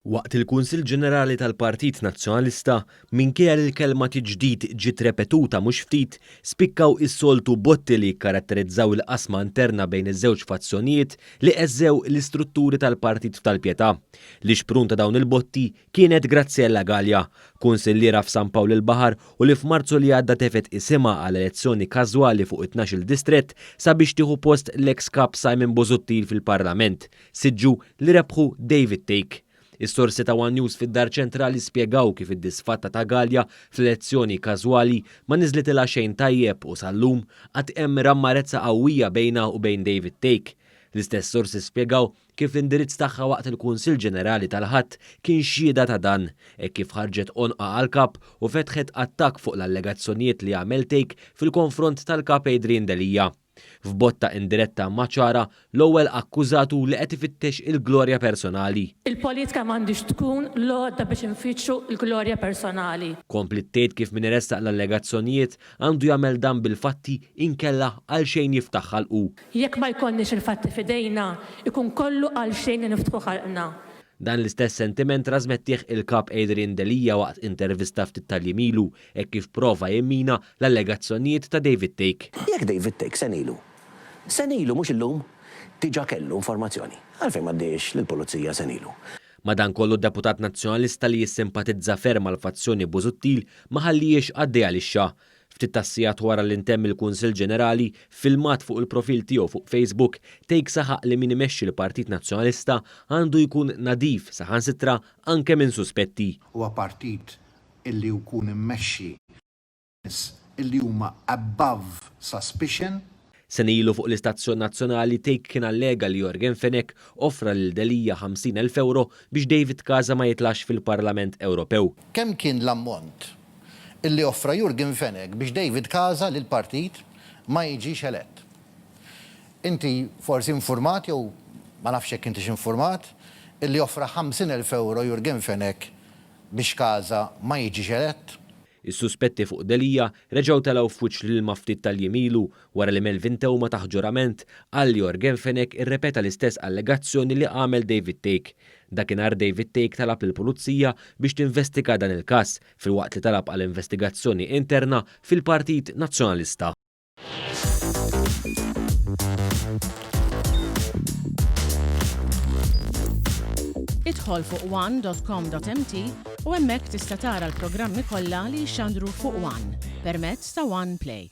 Waqt il-Kunsill Ġenerali tal-Partit Nazzjonalista, minkejja li l-kelma tiġdid ġiet repetuta mhux ftit, spikkaw is-soltu botti li jikkaratterizzaw il-qasma interna bejn iż-żewġ fazzjonijiet li għeżżew l-istrutturi tal-partit f'Tal-Pietà. L-ixprun ta' dawn il-botti kienet Graziella Galea, kunsilliera f'San Pawl il-Baħar u li f'Marzu li għadda tefgħet isimha għal elezzjoni każwali fuq it-tnax-il distrett sabiex tieħu post l-eks Kap Simon Busuttil fil-Parlament, siġġu li rebħu David Thake. Is-sorsi ta' one News fid-Dar Ċentrali spjegaw kif id-disfatta ta' Galea fl-elezzjoni każwali ma niżlitilha xejn tajjeb u sal-lum għad hemm rammarezza qawwija bejnha u bejn David Thake. L-istess sorsi spjegaw kif l-indirizz tagħha waqt il-Kunsill Ġenerali tal-Ħadd kien xhieda ta' dan, hekk kif ħarġet għonqha għall-Kap u fetħet attakk fuq l-allegazzjonijiet li għamel Thake fil-konfront tal-Kap Adrian Delia. F'botta indiretta ma' Ċara, l-ewwel akkużatu li qed ifittex il-glorja personali. Il-politika m'għandhiex tkun l-għodda biex infittxu l-glorja personali. Kompliet tgħid kif min iressaq l-allegazzjonijiet għandu jagħmel dan bil-fatti inkella għalxejn jiftaħ ħalqu. Jekk ma jkollniex il-fatti f'idejna, ikun kollu għalxejn li niftħu ħalqna. Dan l-istess sentiment trażmettih il-Kap Adrian Delia waqt intervista ftit tal-jiem ilu, hekk kif prova jimmina l-allegazzjonijiet ta' David Thake. Jekk David Thake sena ilu, sena ilu mhux illum, diġà kellu informazzjoni, għalfejn m'għaddiex lill-Pulizija sena ilu? Madankollu d-deputat Nazzjonalista li jissimpatizza ferm mal-fazzjoni Busuttil ma ħallihiex għaddejja lixxa. Ftit tas-sigħat wara li ntemm il-Kunsill Ġenerali, f'filmat fuq il-profil tiegħu fuq Facebook, Thake saħaq li min imexxi l-Partit Nazzjonalista għandu jkun nadif saħansitra anke minn suspetti. Huwa partit illi jkun immexxi nies illi huma above suspicion. Sena ilu fuq l-istazzjon nazzjonali Thake kien allega li Yorgen Fenech offra lil Delia 50,000 ewro biex David Casa ma jitlax fil-Parlament Ewropew. Kemm kien l-ammont illi offra Yorgen Fenech biex David Casa lill-partit ma jiġix elett? Inti forsi infurmat jew ma nafx jekk intix infurmat illi offra 50,000 ewro Yorgen Fenech biex Casa ma jiġix elett? Is-suspetti fuq Delia reġgħu telgħu f'wiċċ l-ilma ftit tal-jiem ilu wara li Melvin Theuma taħt ġurament qal li Yorgen Fenech irrepeta l-istess allegazzjoni li għamel David Thake. Dakinhar David Thake talab lill-Pulizija biex tinvestiga dan il-każ filwaqt li talab għal investigazzjoni interna fil-Partit Nazzjonalista. Idħol fuq one.com.mt u hemmhekk tista' tara l-programmi kollha li jixxandru fuq One permezz ta' One Play.